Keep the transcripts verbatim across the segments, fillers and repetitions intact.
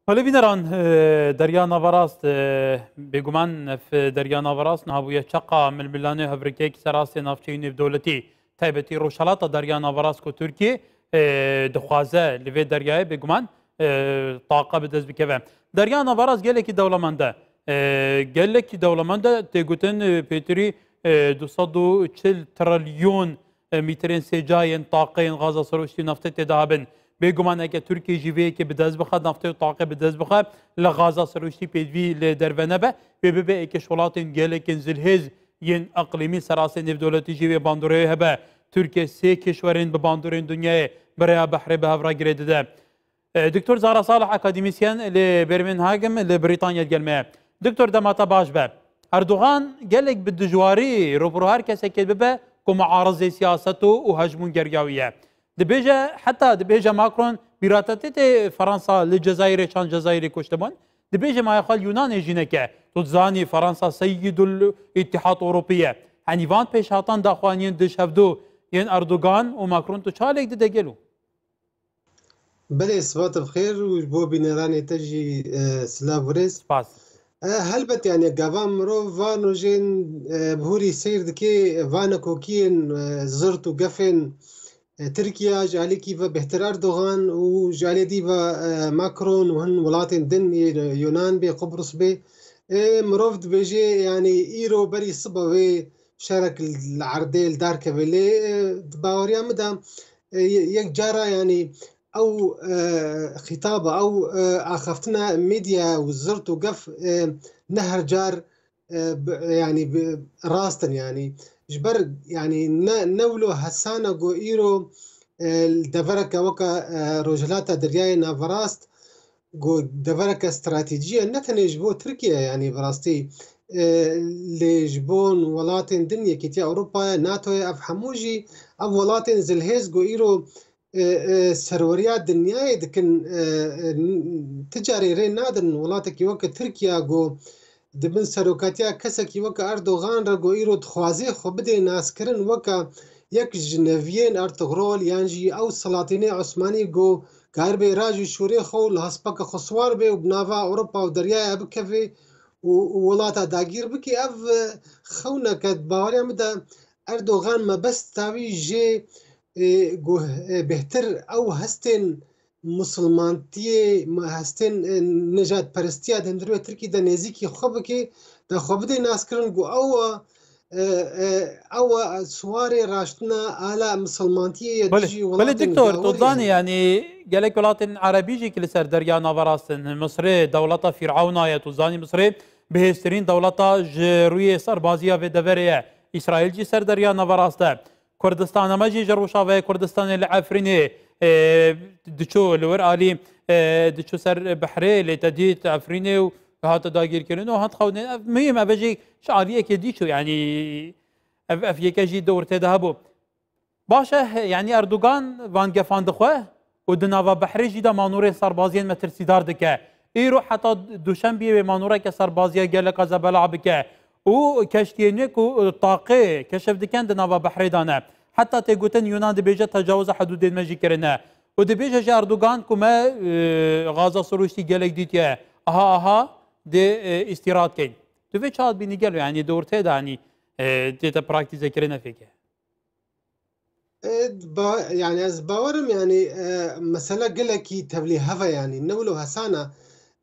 Belê bîneran, e, Derya Naverast, e, bêguman ev, e, Derya Naverast niha bûye çeqa milmilanê hevrikek ser astê navçeyî nêvdewletî, taybetî Rojhelata Derya Naverast ku Tirkiye, e, dixwaze li vê deryayê bêguman, e, taqa bi dest bikeve. Derya Naverast gelekî dewlemend e. E, gelekî dewlemend e, tê gotin, e, pêtirî, e, du sed û çil trilyon e, mîtirên sêca yên taqê yên gaza sirûştî û naftê tê de hebin. Bêguman eke Tirkiye jî vê yekê bi dest bixe, naftê û taqê bi dest bixe, li gaza sirûştî pêdivî li derve nebe, wê bibe êkê ji welatên gelekên zilhêz yên iqlîmî ser astê nêvdewletî jî vê bandoreyê hebe. Tirkiye sê kişwerên bi bandorên dinyayê bi rêya behrê bi hev re girê dide. E, Doktor Zara Salih, akademîsyen li Birmingham li Brîtanya, digel me ye. Doktor, dema te baş be. Erdogan gelek bi dijwarî rûbirû her kesekê bibe ku muarizê siyaset û, û hejmûn geriya wî ye. Dibêje, heta dibêje Macron, bîra te tê tê Fransa li Cezayirê çand Cezayirê kuştibûn. Dibêje, ma ya xwe li Yunanê jî neke. Tu dizanî Fransa seyîdul Îtîhad Ewropî ye. Henî van pêşhatan daxuyaniyên dij hevdu yên Erdogan û Macron tu çawa lêk dide gelo? Belê, sibat bi xêr û ji bo bîneranê te jî, e, silav û rêz. Spas. E, helbet, yani, gava mirov van rojên, e, bi hûrî seyr dike, van kokiyên, e, zirt û gefên, e, Tirkiye, ji alîkî ve bêhtir Erdogan û ji alê dî ve, e, Macron û hin welatên din, yê Yunan bê, Qubrus bê. E, mirov dibêje, yani, îro berî sibe wê şerek li erdê li dar keve. Lê, e, di baweriya min de, e, ye-, yek cara, yani, ew, e, xîtaba, ew, e, axaftina medya û zirt û gef, e, ne her car, e, bi, yani, bi, rast in, yani. Ji ber, yani, ne, ne wilo hesana ku îro, e, li devereke weke, e, Rojhilata Deryayê Naverast, ku devereke stratejî ye, ne tenê ji bo Tirkiye, yanî bi rastî, e, lê ji bo welatên din, Yekîtiya Ewropayê, NATOyê, ev hemû jî ev welatên zilhêz ku îro, e, e, serweriya dinyayê dikin, e, e, n-, ti carê rê nadin welatekî weke Tirkiye ku di bin serokatiya kesekî weke Erdogan re ku îro dixwaze xwe bidê naskirin weke yek ji neviyên Ertugrol yan jî ew Selatînê Osmanî ku karibê rajî şûrê xwe û li hespeke xwe siwar bê û bi nava Ewropa û deryaya bikeve û, û welata dagîr bike. Ev, e, xewneke di baweriya min de Erdogan mebesta wî jê, e, ku, e, bêhtir ew hestên misilmantiyê, me hestên, e, nijadperestiya di hundirê Tirkî de nêzîkî xwe bike, de xwe bidê naskirin ku ew, e, e, ew siwarê raştina ala misilmantiyê ye Belê, dijî belê welatên doktor, tu gawurî zanî, hene. Yanî gelek welatên erebî jî ki li ser derya naverast in. Misrê dewleta Fîrewna ye, tu zanî Misrê bihêztirîn dewleta ji rûyê serbaziya vê deverê ye. Îsraîl jî ser derya naverast e. Kurdistana me jî ji Rojavayê Kurdistanê li Efrînê, e, diçû li wir alî, e, diçû ser behrê, lê te dît Efrînê û hate dagîrkirin û hat xewdin. Ev muhîm, ev jî ji aliyekê dî çû, yanî ev, ev yeke jî di ortê de hebû. Baş e, yanî Erdogan van gefan dixwe û di nava behrê jî de manûrên serbaziyên metirsîdar dike. Îro heta Duşembiyê wê manûreke serbaziya geleka zebela bike û keştiyên wê ku taqê keşif dikin di nava behrê de ne. Heta tê gotin Yunan dibêje tecawiza hidûdên me jî kirine. Û dibêje ji Erdogan ku me, e, gaza sirûştî gelek dîtiye. Aha, aha, dê, e, îstîrad keyn. Tu vê çawa dibînî gelo, yanî di ortê de, yanî, e, tête praktîze kirine fêke? E, ba-, yani ez bawerim yani, e, mesele gelekî tevlî hev e yani, ne wilo hesan e.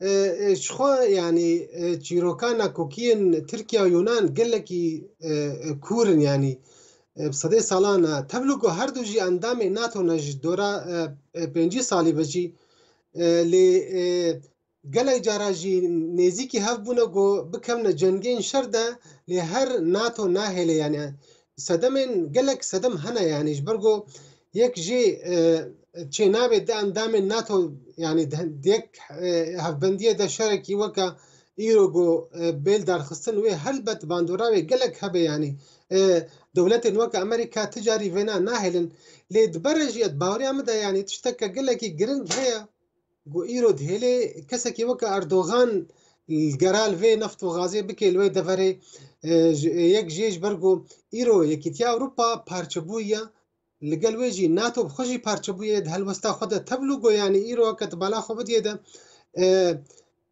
E, e, ji xwe yani, e, çîroka nakokiyên Tirkiye û Yunan gelekî, e, e, kûr in yani. E, bi sedê salan e. Tevlî ku her du jî endamê NATO ne ji dora, e, e, pêncî salî ve jî, e, lê, e, gelek cara jî nêzîkî hev bûne ku bikevne cengên şer de, lê her NATO nahêle, yani sedemên, gelek sedem hene, yani ji ber ku yek jê, e, çê nabe di endamên NATO, yani di, di yek, e, hevbendiyê de şerekî weke îro ku, e, bê lidarxistin wê helbet bandora wê gelek hebe, yani, e, dewletên weke Amerîka ti carî vêna nahêlin. Lê di berê jî, di baweriya min de, yani tişteke gelekî giring heye. Ku îro dihêlê kesekî weke Erdogan li gera li vê neft û gazê bike li wê deverê, e, ji, e, yek jê ji ber ku îro Yekîtiya Ewropa parçebûyî ye, li gel wê jî NATO bi xwe jî parçebûyî ye, di helwesta xwe de tevlû ku, yanî îro weke di bala xwe bidiyê de, e,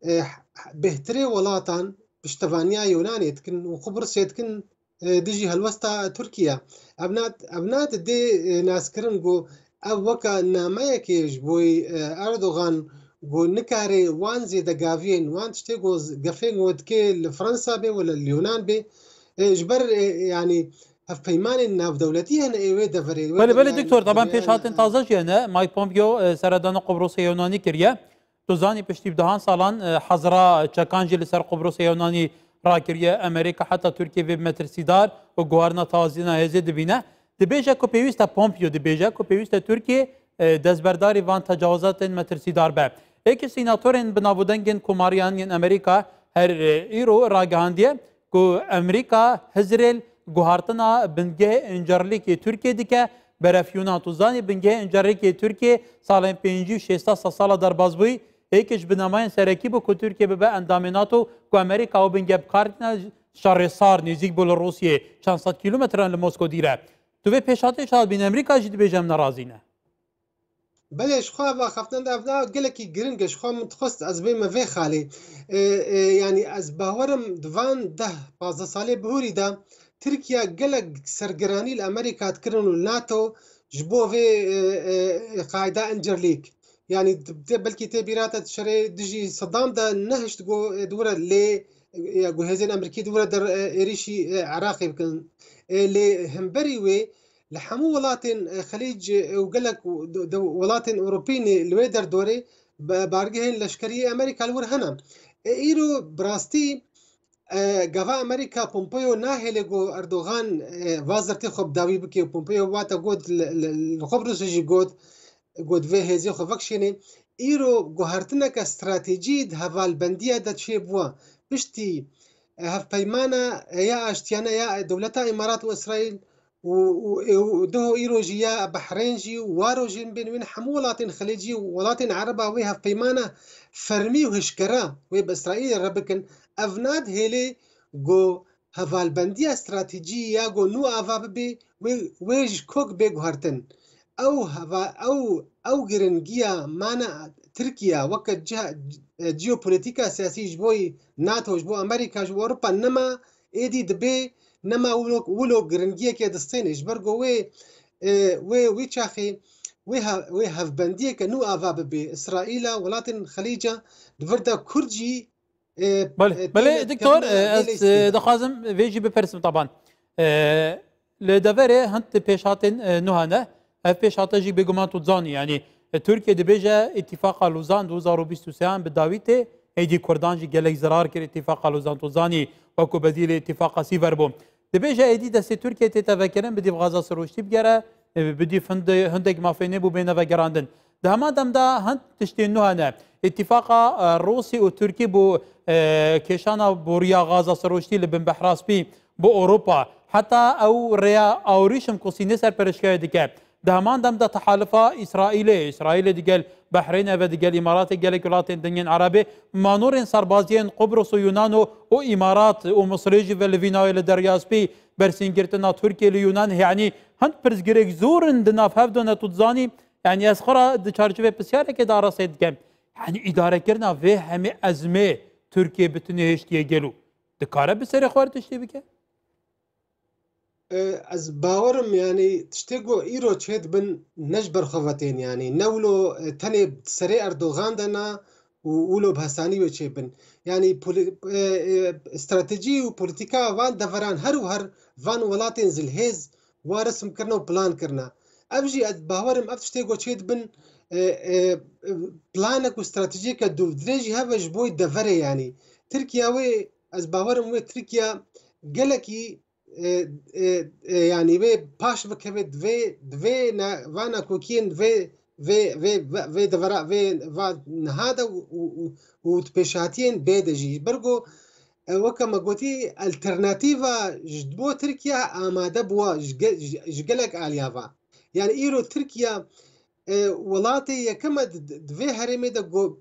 e, bêhtirê welatan piştevaniya Yunanê dikin û Qubrusê dikin, e, dijî helwesta Tirkiye. Ev na, ev na di dê, e, naskirin ku ev weke nameyekê ji bo, e, Erdogan ku nikare wan zêdegaviyên, wan tiştê ku z-, gefên ku dike li Fransa bê wala li Yunan bê, e, ji ber, e, yanî hevpeymanên navdewletî hene ê wê deverê, wê Belê, belê, deverê, doktor, taban deverê pêşhatin hene. Taze jî hene. Mike Pompeo, e, seredana Qubrusê Yunanî kiriye. Tu zanî piştî bi dehan salan, e, hezra çekan jî li ser Qubrusê Yunanî rakiriye. Amerîka heta Tirkiye vê metirsîdar û guharina tazîna hêzê dibîne. Dibêje ku pêwîst e, Pompeo dibêje ku pêwîst e Tirkiye, e, destberdarî van tecawizatên metirsîdar be. Êkî sînatorên bi navûdengên komariyan yên Amerîka her, e, îro ragihandiye ku Amerîka hizrê li guhartina bingehê Încerlîkê Tirkiye dike. Beref Yunan, tu zanî bingehê Încerlîkê Tirkiye salên pêncî û şêsta sedsala derbas bûyî. Êk ji binameyên serekî bû ku Tirkiye bibe endamê nato, ku Amerîka ew bingeh bi kar tîne, şerê sar nêzîk bû li Rûsiyê, çend sed kîlometran li Mosko dîr e. Tu vê pêşhatê çawa dibînî? Amerîka jî dibêje em nerazî ne. Belê, ji xwe ev axaftin de ev da gelekî giring e. Ji xwe min dixwest ez bême vê xalê. E, e, yanî ez bawerim di van deh pazdeh salê bihûrî de Tirkiye gelek sergiranî li Amerîka dikirin û nato ji bo vê, e, e, qaîda Încerlîk. Yanî tê, belkî tê bîra te şerê dijî Sedam de nehişt ku, e, di wir e lê, e, ya ku hêzên Amerîkî di wir e der, e, êrîşî, e, Iraqê bikin. E, lê hemberî wê li hemû welatên, e, Xelîc, e, û gelek û de, de welatên Ewropî nê li wê derdorê be-, bargehên leşkerî yê Amerîka li wir hene. E, îro bi rastî, e, gava Amerîka Pompeo nahêle ku Erdogan, e, va zirtê xwe bi dawî bike û Pompeo wate got li, li, li Qubrusê jî got, got vê hêzê xwe vekişêne. Îro guhertineke stratejî di hevalbendiya de çêbûwa. Piştî, e, hevpeymana, e, ya aştiyane ya dewleta Îmarat û Îsraîl û, û, û duho îro jî ya Behrên jî û waro jî bên wîn hemû welatên Xelîcî û welatên Ereba wê hevpeymana fermî û hişkera wê bi Îsraîlê re bikin. Ev nadihêlê ku hevalbendiya stratejî ya ku nû ava bibe, wê, wê ji kok bê guhertin. Ew heva-, ew, ew giringiya mana Tirkiye weke ciha, e, jeopolîtîka siyasî ji bo nato, ji bo Amerîka, ji bo Ewropa nema, êdî dibe nema wilo, wilo giringiyeke distêne. Ji ber ku wê, e, wê, wê çaxê, wê he-, wê hevbendiyeke nû ava bibe. Îsraîla, welatên Xelîca, di vir de Kurd jî, e, Belê, e, belê, têne doktor, dikevine e, vê ez, lîstê e, de. Dixwazim vê jî bipirsim taban. E, li deverê hind pêşhatên, e, nû hene. Ev pêşhate jî bêguman tu dizanî. Yanî, e, Tirkiye dibêje Îtîfaqa Lozan du hezar û bîst û sê an bi dawî tê. Êdî Kurdan jî gelek zirar kir Îtîfaqa Lozan. Tu zanî wekû bedîlê Îtîfaqa Sîver bû. Dibêje êdî destê Tirkiye tê tevekirin, bidî bi gaza Siroştî bigere, e, bidî hinde-, hindek mafê nê bû bêne vegerandin. Di heman dem de hin tiştên nû hene. Îtîfaqa, e, Rûsî û Tirkî bû, e, kêşana boriya gaza Siroştî li bin Behra Spî bo Ewropa. Heta ew rêya awirîşim ku Sînê serperiştgehê dike. Di heman dem de tehalifa Îsraîlê, Îsraîlê digel Behrênê ve digel Îmaratê gelek welatên dingên Erebê, manorên serbaziyên Qubros û Yunano û Îmarat û Misirê jî ve li vî nayê li Derya Spî bersîngirtina Tirkiye li Yunan, yanî hin pirsgirêk zor in di nav hev de ne tu dizanî, yanî ez xwe ra di çarçovê pisyareke de arastê dikim. Yanî îdarekirina vê hemê ezmê Tirkiye bi tinê hiştiye gelo dikare bi serê xwe re tiştê bike? E, ez bawerim, yanî tiştê ku îro çêdibin ne ji ber xwe ve tên, yanî ne wilo, e, tenê serê Erdogan de ne û wilo bi hesanî wê çêbin. Yanî poli-, e, e, stratejî û polîtîka van deveran her û her van welatên zilhêz wa resim kirine û plan kirine. Ev jî ez bawerim ev tiştê ku çêdibin, e, e, planek û stratejiyeke dûvdirêjî heve ji bo deverê, yanî Tirkiye wê, ez bawerim wê Tirkiye gelekî e, e, e, yanî wê paş bikeve, divê, divê ne, va nakokiyên vê, vê, vê, vê, vê devera, vê va niha de û, û, û, û di pêşhatiyên bê de jî. Ji ber ku, e, weke me gotî, alternatîva ji bo Tirkiye amade bûwa ji ge-, ji, ji gelek aliya va. Yanî îro Tirkiye, e, welatê yekem e di, di, di vê herêmê de go-,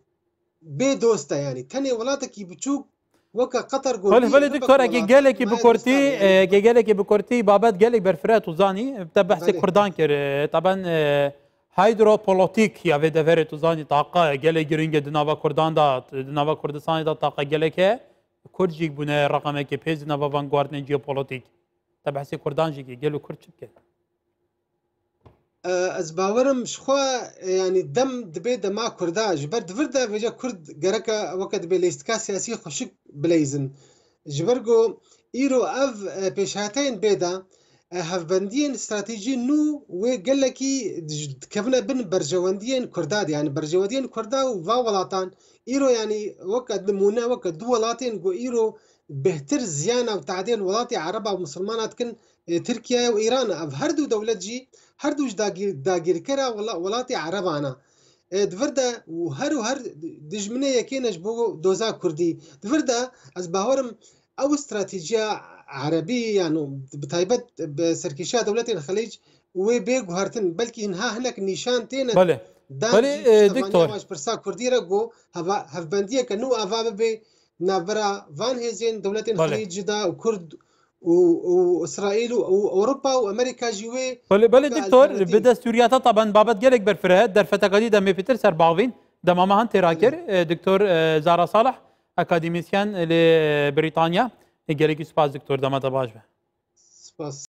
bê dost e, yanî tenê welatekî biçûk weke Qeter got. Belê, belê, doktor, eke gelekî bi kurtî, e, eke gelekî bi kurtî babet gelek berfireh tu zanî, te behsê Kurdan kir, e, taban, e, Hydropolitîk ya vê deverê tu zanî taqa gelek giring e di nava Kurdan de, di nava Kurdistanê de taqa gelek e. Kurd jî bûne reqemekê pêz di nava van guhardinên jeopolîtîk. Te behsê Kurdan jî kir, gelo Kurd çi bike? E, ez bawerim ji xwe, e, yanî dem dibe dema Kurda. Ji ber di vir de vêca Kurd gereke weke dibe leyistika siyasî xweşik bileyzin. Ji ber ku îro ev, e, pêşhateyên bê de, e, hevbendiyên stratejî nû wê gelekî dij-, dikevine bin berjewendiyên Kurda de, yanî berjewendiyên Kurda û va welatan îro, yanî weke nimûne, weke du welatên ku îro bêhtir ziyana û tadên welatê Ereba û Misilmana dikin, e, Tirkiye û Îran e. Ev her du dewlet jî, her du ji dagîr-, dagîrkera wela-, welatê Ereban e. E, di vir de û her û her dijminê yekê ne ji bo doza Kurdî. Di vir de ez bawerim ew stratejiya Erebî, yan bi taybet bi serkêşiya dewletên Xelîc wê bê guhertin. Belkî hinha hinek nîşan têne Belê. dan Belê, jî e, piştevaniya Doktor. wan ji pirsa Kurdî re ku heva-, hevbendiyeke nû ava bibe navbera van hêzên dewletên Belê. Xelîc de û Kurd û, û Îsraîl û, û Ewropa û Amerîka jî wê Belê, belê, weke Doktor, alternatîf. Bi destûriyata taban babet gelek berfireh e. Derfeteka dî demê pêtir ser bavîn. Dema me han têra kir. E, Doktor, e, Zara Salih, akademîsyen li, e, Brîtanya. E, gelekî spas, Doktor, dema te baş be. Spas.